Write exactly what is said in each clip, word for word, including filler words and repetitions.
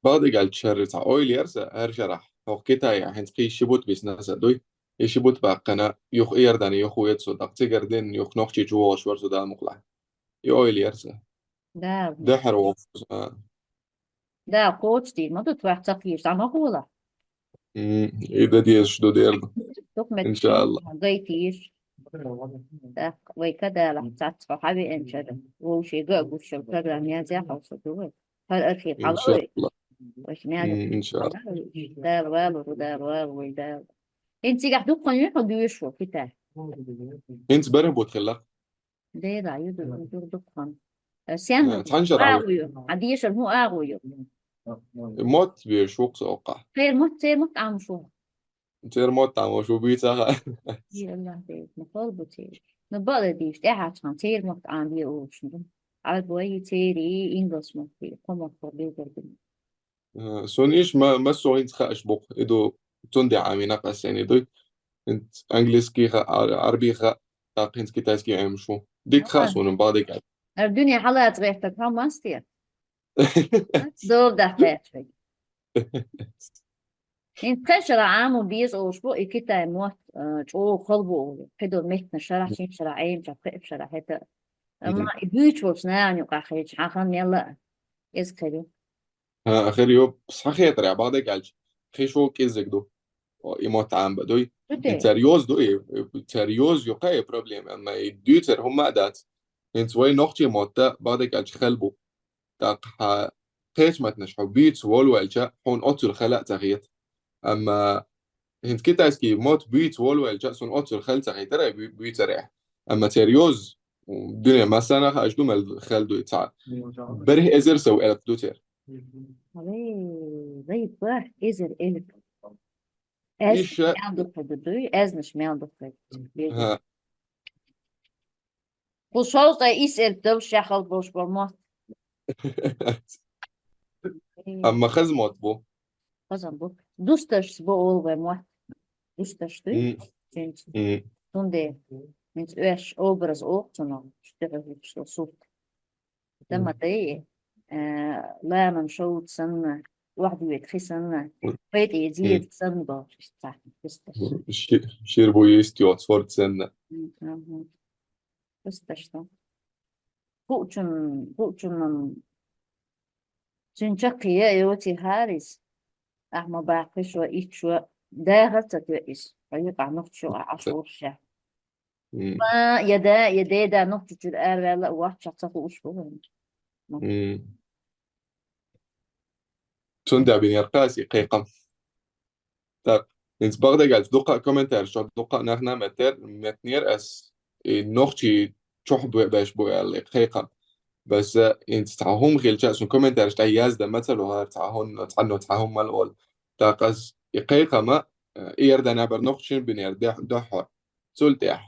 Бакъдерг аьлча, шера цхьа ойла яр са, хӀара шарахь, хӀокху Китайхь хӀинца кхин ши бутт бисна аса дуй. И ши бутт баьккхина, юха Иордане юхавеара со, тӀаккха цигара денна юха нохчий чу вогӀуш вара со, Дала мукъ лахь. И ойла яр са. Да. Дуьххьара вогӀуш вара со, а. Да, кхочушдийр ма ду, тхох ца кхийра, дӀа ма гӀолахь. М, и дан дезаш ду дера ду. Документ Иншалла. Гайтийша. ТӀаккха вай кадалахь цхьацца хьо хьавеанчара, вовшега а гуш йолу программа язъян хьовсур ду вай. ХӀара архив хьалавай. Иншалла. Вайша мягаш М, иншалла. Дала валур ву, Дала валур вай, Дала. ХӀинца цигахь дуккха хан ю хьо доьшуш ву Китайхь? ХӀинца бархӀ бутт хилла. Дела, ю ду, ю ду дуккха хан. Э, сен Э, ду? Цхьана шарахь ву. АгӀо ю. Хьан дешар хӀун агӀо ю? Мотт беш ву-кх со оккхахь. Церан мотт, церан мотт Ӏамош ву? Церан мотт Ӏамош ву, буьйцахь а. Ай, Аллах Дела, ма хала бу церан. Ну, бакъдерг дийцича, тӀаьхьарчу хана церан мотт Ӏамабе олуш ду. Ӏарбойи, церан, ингалс мотт, кхо мотт билггал бина. Э, суна иштта ма-, массо а хӀинца хууш бу-кх. И ду, цундела Ӏамийна-кх ас сайна и дуй. ХӀинца английский хаьа, ар-, Ӏарби хаьа, тӀаккха хӀинца китайский Ӏемаш ву. Дика хаьа суна, бакъдерг аьлча. ХӀара дуьне хьалаца гӀертарг хьо маьстер? Дов дахь гӀертарг. ХӀинца кхечара Ӏамо беза олуш бу и Китай мотт, а, чӀогӀа хала бу олу. КхидӀа меттанаш шарахь, шина шарахь, Ӏемачохь, кхиъ шарахь хӀета. Амма и буьйцуш волчу нахана юкъахь хилча, хьан хан мел а иза хир ю. ХӀан, хир ю, схьахетарехь, бакъдерг аьлча, кхин шо кӀеззиг ду. О, и мотт Ӏамабан дуй. И цара йоза ду, и, и цара йоза ю-кх и проблема, амма и дуьйцур хӀумма а дац. ХӀинца вай нохчийн мотт а, бакъдерг аьлча, хала бу. ТӀаккха хьан кхечу меттанаш хьо буьйцуш волавелча, хьуна оццул хала а ца хета. Амма хӀинца китайский мотт буьйцуш волавелча, суна оццул хала ца хетара и буь-, буьйцурехь. Амма церан йоза, дуьне массарна а хууш ду, мел хала ду и цхьа. БархӀ эзар сов элп ду церан. Вай, вай, бархӀ эзар элп. Аьзнаш мел дукха ду дуй? Аьзнаш мел дукха ду. ХӀа. Кху шовзткъе исс элп долуш шехьал болуш болу мотт. Амма хаза мотт бу. Хаза бу. Дустаршца бу олу вай мотт. Дустарш дуй? М. Цуьнца. М. Цундела. ХӀинца оьш образ оха цунах, тӀехь хӀуьттуш долу сурт. М. Дан ма дай, э, ланан шовда санна, охьадоьду хи санна, м, пайтӀе зеда санна бохуш, иштта цхьаъ, дустарш. Ши-, шира бу йист йоцу сурт санна. М, ага. Дустарш ду. Хуучун-, хуучунан цуьнан чаккхе яа йоций хаарис, ахьа ма баккхи шо, итт шо, дахар ца тоьа иза, хьо юкъахь нохчо Ӏаш волуш ша. М. Ма, я да, я деда нохчочуьра араваьлла а воцчахь ца хууш бу вайна. М. Цундела бинера кхас и кхайкхам. Так, хӀинца бакъдерг аьлча, дуккха а комментарий чохь дуккха а нахана меттера, меттанера ас, и нохчий чохь бе-, беш бу аьлла, и кхайкхам. Баса хӀинца цхьа хӀума хилча, ас комментарий тӀехь яздан ма ца лохара, цхьа хӀун-, цхьанна цхьа хӀума ма олу. ТӀаккха ас и кхайкхам а, э, Иордане бар нохчийн бинера дехь-, дуьххьара. Цул тӀехь,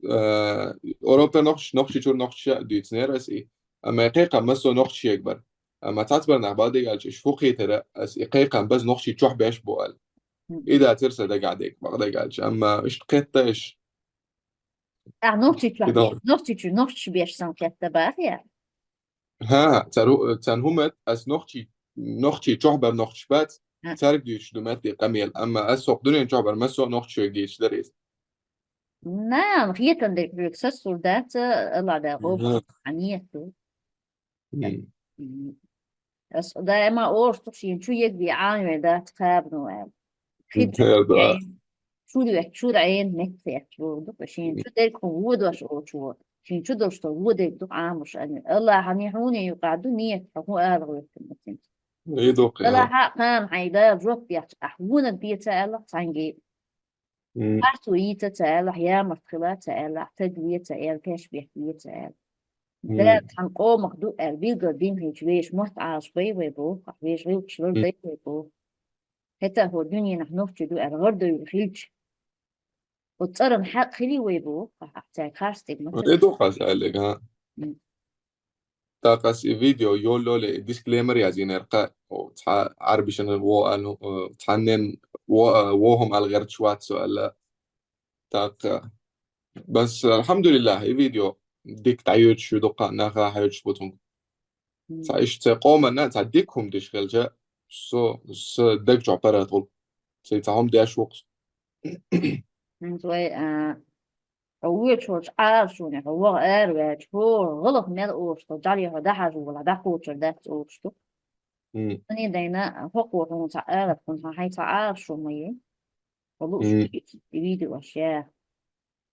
э, Европера нохчаш, Нохчийчуьра нохчаша а дуьйцинера ас и. Амма и кхайкхам массо а нохчашега бара. Амма цхьацбарнах бакъдерг аьлча, уьш хӀун кхетара, ас и кхайкхам база нохчий чохь беш бу аьлла. Мгм. И дацара сан дагахь дерг, бакъдерг аьлча. Амма уьш кхетта уьш. Ахьа Нохчийчохь, и дан- Нохчийчуьра нохчаш беш санна кхетта бахьа? ХӀан, цара хӀу-, царна хӀун моьтту, ас нохчий, нохчий чохь бар нохчаш бац, а, цаьрга дуьйцуш ду моьтту и къамел, амма ас хӀокху дуьнен чохь бар массо а нохчашега дуьйцуш дара иза. Нана, хетан дерг хьоьга сацалур дац, Аллах Дала гӀо бахьа, хьан ниет ду. М. М. Ас даима олуш ду, шена чу егве Ӏанаве дац кхабано аьлла. Хи чуьра Ӏен, чуьра вет-, чуьра Ӏен метта хетта боху ду, шена чу дерг хьуна водош олучо, шена чу долуш долу вон дерг ду Ӏамош аьлла. Аллахьан хьуна юкъахь ду ниет, хьо хӀун ала гӀоьртина оцуьнца. И ду кхин. Аллахьа а кхана хьайн Дала жоп детташ, ахь вонаг беца аьлла цхьаьнгге. М. Харцо йийца ца аьлла, ямарт хила ца аьлла, таг ве ца аьлла, тешбех ве ца аьлла. М. Дала цхьана къомах ду аьлла, билггал дина хилча, вешан мотт Ӏалаш бай вай боху, вешан гӀиллакхаш лар дай вай боху. ХӀета а хӀора дуьненахь нохчий ду аьлла, гӀардевлла хилча, оцу цӀаран хьакъ хили вай боху, ахь цаьрга харц дерг ма ца. И ду хьан аьлларг, хӀа? М. ТӀаккха ас и видео йоллоле, и дисклеймер язйинера кхаъ, о, цхьа Ӏарбишна во аьлла, о, цхьаннен во, во хӀума ала гӀерташ вац со аьлла. ТӀаккха, бas, алхьамдулиллахь, и видео дика дӀайоьдуш ю, дуккха а наха хьоьдуш бу цунга. Мгм. Цхьа иштта цхьа къоманна цхьа дика хӀума деш хилча, со, са даг чохь паргӀат хуьлу. Сайн цхьа хӀума деш ву-кх со. Хьуна вай, а, хьо воьдуш волчу Ӏалашонехь, хьо ваха араваьлча, хӀора гӀалгӀа мел олуш ду, жӀаьле хьо дӀахьажа волахь, дӀакхочур дац олуш ду. М. Хьуна дайна, хӀокхо хьуна цхьа алар, хьуна хьайн цхьа Ӏалашо ма ю. Хьо лууш М. и видеош я.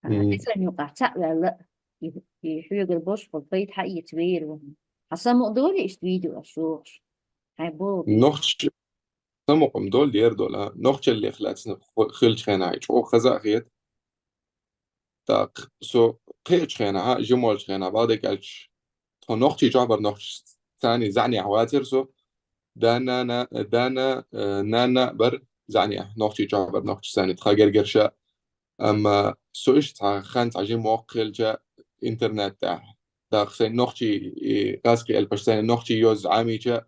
М. Иза юкъахь цхьаъ ваьлла, и, и хьоьгара бошхула пайда хьаэца веер ву хьуна. Хьан самукъа долий иштта видеош йохуш? Хьайн боху Нохч-, самукъа-м долу, дера долу, а? Нохчаллех лаьцна хо-, хилчу хенахь, чӀогӀа хаза а хета. ТӀаккха со кхечу хенахь, жимолчу хенахь, бакъдерг аьлча, тхо нохчий чохь бар нохчий царний зӀаьнехь вацара со. Да-нана, да-на, э, нана бар зӀаьнехь, нохчий чохь бар нохчий царний тхан гергерша. Амма со иштта цхьа хан цхьа жима воккха хилча интернет тӀехь. ТӀаккха сайн нохчий, и, гӀазкхи элпаш сайн нохчий йоза Ӏамийча,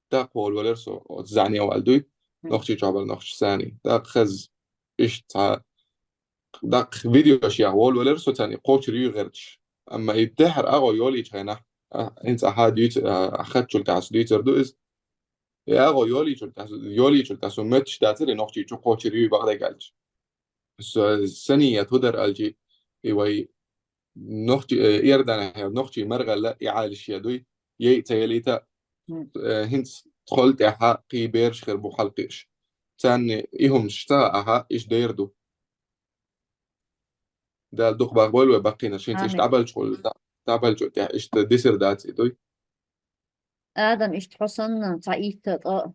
тӀаккха волавелира со, оцу зӀаьне ваьлла дуй, Мгм. нохчий чохь бар нохчий царний. ТӀаккха хаза иштта цхьа, тӀаккха видеош яха волавелира со царний кхочур ю гӀерташ. Амма и тӀаьхьара агӀо йолийчу хенахь, а, хӀинца ахьа дуьйцу-, а, хатчул тӀаьхьа со дуьйцур ду иза. И агӀо йолийчул тӀаьхьа со, йолийчул тӀаьхьа со метташ дацара и нохчий чу кхочур ю бакъдерг аьлча. Со, са ният хӀун дара аьлчи, и вай нохчий, э, Иорданехь нохчий мара гӀелла и Ӏалашъе дуй, ей ца елийта, Мгм. э, хӀинца тхол тӀаьхьа кхий бераш хир бу хьалкхиъаш. Царна и хӀумнаш ца ахьа, иштта дер ду. Дала дукха бахбойла вай баккхийнарш, хӀинца иштта Амин. дӀабалчхула, дӀа-, дӀабалчу тӀехь иштта дисир дац и дуй. Адам, иштта хьо санна, цхьа итт а ткъа,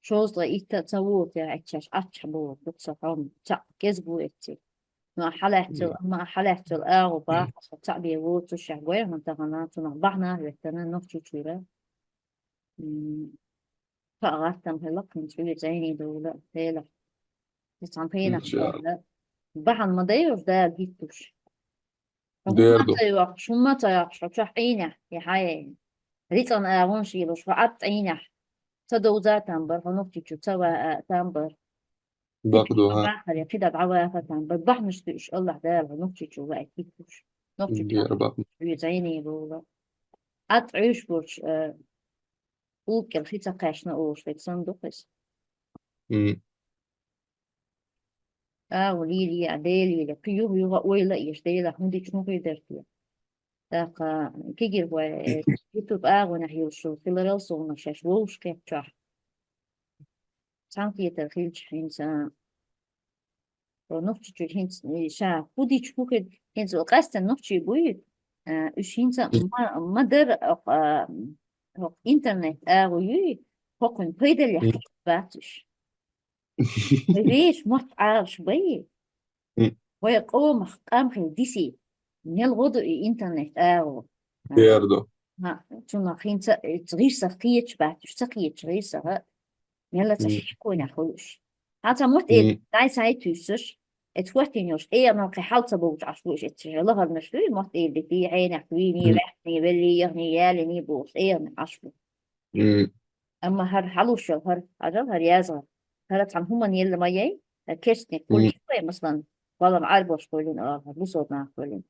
шовзткъа итт а ца вуо те, Ӏаччаш Ӏаччахь боху, дукха со хьо, цхьаъ кӀезиг ву эцци. Ма хьалаьццал, Мгм. ма хьалаьццал агӀо бахьа, со цхьаъ бен воцушехь гойхьан тахана, цунах бахьана а хӀоьттина, нохчий чуьра. М, Кхаа гӀаттам хилла, кхин чуьра зӀене довла, Делахь. Иза цхьана пенах Иншалла. довла. Бахьана ма дайош Дала хӀиттуш. Хьо хӀумма Дер ду. ца йоккхуш, хӀумма ца йоккхуш, хьо чохь Ӏийнехь, я хьай. Рицкъан агӀонаш йилуш, хьо Ӏад Ӏийнехь. Ца довза там бар, хьо нохчий чу ца ваа там бар. Бакъ ду, хьо ха. бахаре, кхидӀа дӀаваха там бар. Бахьанаш ду уьш, Аллахь Дала хьо нохчий чу ваийта хӀиттуш. Нохчий чу Дер бакъ. хьо зӀене довла. Ӏад Ӏуьйш болчу, э, улккӀел хи ца кхаьчна олуш дерг санна ду-кх иза. М. АгӀо лелае, Дела лелае, кхин юха-юха ойла а еш, Делах хӀун дича хӀун хир дара те? ТӀаккха кегийрхой, э, ютуб агӀонехь йолуш хиларал суна шаьш вовшахкхетчохь. Цхьаьнакхетар хилча хӀинца, хьо нохчий чуьра хӀинца, э, ша хӀун дича хӀун хир, хӀинца вай къаьсттина нохчий буй, э, уьш хӀинца М. ма, ма дара, а, хӀокху интернет агӀо юй, хӀокхуьнан пайдаллех М. хилла бац уьш. Вай вешан мотт Ӏалаш бай. М. Вай къомах къам хила диси. Мел гӀо ду и интернет агӀо? Дер ду. Ха, цунах хӀинца, э, гӀирсах кхеташ бац уьш, ца кхеташ гӀирсаха. Мелла ца М. шеконехь хуьлуш. Хьан ца мотт М. дай сай туьйсуш, эцу хӀоттийна йолуш, эгӀанал кхин хьал ца бовчу Ӏаш бу уьш эццахь. Лахарнаш дуй, мотт эла дитий, хьенех вийний, М. ваьхний, веллий, яхний, ялиний бохуш, эгӀанал Ӏаш бу. М. Амма хӀара хьалуш йолу, хӀара, хӀара, хӀара язгӀа. ХӀара цхьана хӀуманна елла ма яй, хӀара кечник М. хуьлуш вай, масалан, балам Ӏарбош хуьлин, а, хӀара бусалба нах хуьлин.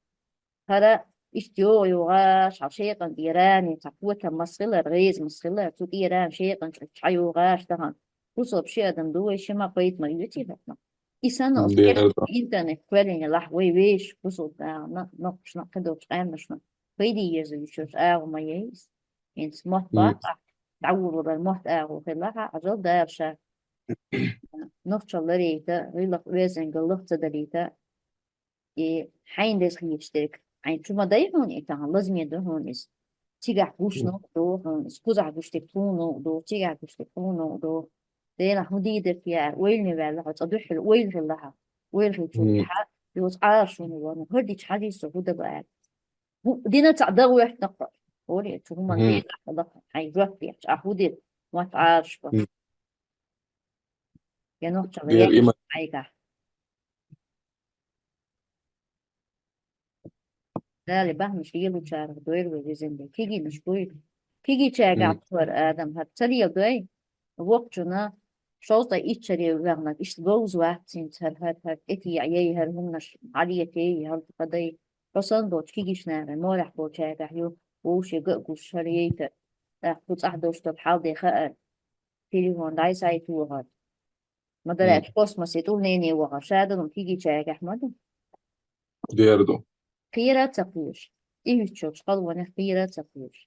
ХӀара иштта йогӀу-йогӀуш, хьал шекъан тӀера, цхьа котам мас хилар, гӀеза мас хилар, цу тӀера шекъан чӀогӀа йогӀуш тахана. Бусалба ши адам ду вай, ши ма пайда ма оьций хӀокхунах. И санна, оцу Дера кечника ду. Интернет кхоьллина лахь вай вешан бусалба нахана, нохчашна, кхидолчу къаьмнашна пайда еза йиш йолуш агӀо ма яй иза. ХӀинца мотт М. баккъахь, дӀаволалур мотт агӀо хилахь, Ӏажал Дала ша нохчалла ларийта, гӀиллакх-оьздангаллах ца далийта, и хьайна деза хеташ дерг, хьайна чу ма дай хьуна и тахана, лазаме ду хьуна иза. Цигахь гуш М. новкъа догӀу хьуна иза, кхузахь гуш дерг тхуна новкъа догӀу, цигахь гуш дерг тхуна новкъа догӀу. Делахь хӀун дийр дара те, ойла мел ваьлла хьо, цӀа дуьххьал ойла хилла хьан, ойла хилчул М. тӀаьхьа, йоцу Ӏалашо варна, хӀара дича хьажий со, хӀун дан баьлла? ХӀу-, дина цхьаъ дан гӀоьртина-кх. Оле, цу хӀуманна Мгм. декъахь хилла хьайн жоп дехча, ахь хӀун дира? Мотт Ӏалашбо. Мгм. Я нохчалла Дера я има- Ӏайгахь. Дала бахьанаш лелучарах дойла вай везан Дела. Кегийнаш буй. Кегийчаьргахь Мгм. вара адам хӀара ца леладой. Воккхачунна шовзткъе итт шаре ваьхнарг иштта говза вац цуьнца хӀара, хӀара, хӀара тӀетеӀа яй, хӀара хӀуманаш хьалетей, хӀара тӀе дай. Хьо санна болчу кегийчу нахана морехь болчаьргахь ю, вовшега а гуш хӀара яйтар. ТӀаккха кху цӀахь долуш долу хьал де хаар. Телефон дӀай-сай тохар. Ма дараьлча космосе тӀулнене вахар. Ша дан кигичагахь ма ду. Дера ду. Кхера а ца кхоьруш. И хӀуьттучу халонех кхера а ца кхоьруш.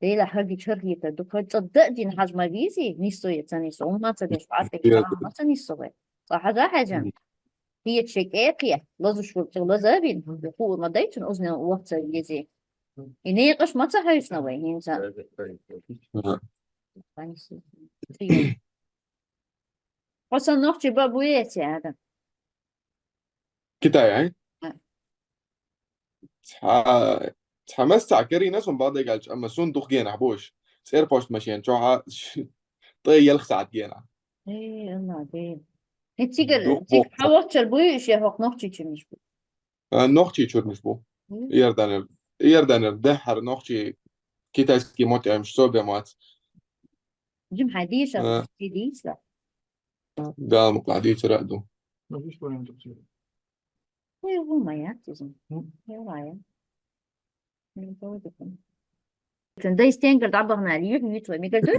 Делахь хӀагича хӀара хетар ду. Хьо цӀа дан а дина хьажа ма везий, нисса я ца нисса. Хьуна ма ца деш, Ӏарпе Дера ду. Ма ца нисса вай. Цкъа хьажа а хьаьжна. Кхеташ кхе а кхе. Лазаш волчу лаза а бина. Хуур ма дайчун узна ваха ца везий. И некъаш ма ца хьаьвсина вай хӀинца. Ага. Хьо сан нохчи ба буй эци, Адам? Китай, ай? А. Цхьа, цхьа массахь карийна сон бакъдерг аьлча, амма сон дукха генахь бу уьш. ЦӀерпошт машен чохь а тӀе ялх сахьт генахь. Э, Алла, бе. Хин цигара, Дукха цига боху. хьан вахчар буй уьш я хӀокху нохчи чуьнаш бу? А, нохчи чуьрнаш бу. Мгм. Иорданер, Иорданер деххьара нохчи китайский моть аьлла ца бен мац. Жим хьайн дийша, А. ди дийша. Дала мукъ лахь дийцар а ду. Ой, ву ма яц иза. М. Я вая. Не буду. Чун дай стенгар дӀабахна, юх юх вай. Мегар ду?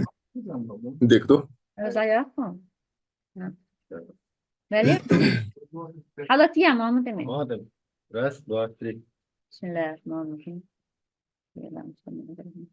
Дик ду. Заяха. Мали? Халатия, мама, деми. Ладно. Раз, два, три. Бисмиллахир-рахманир-рахим. Селам, салам алейкум.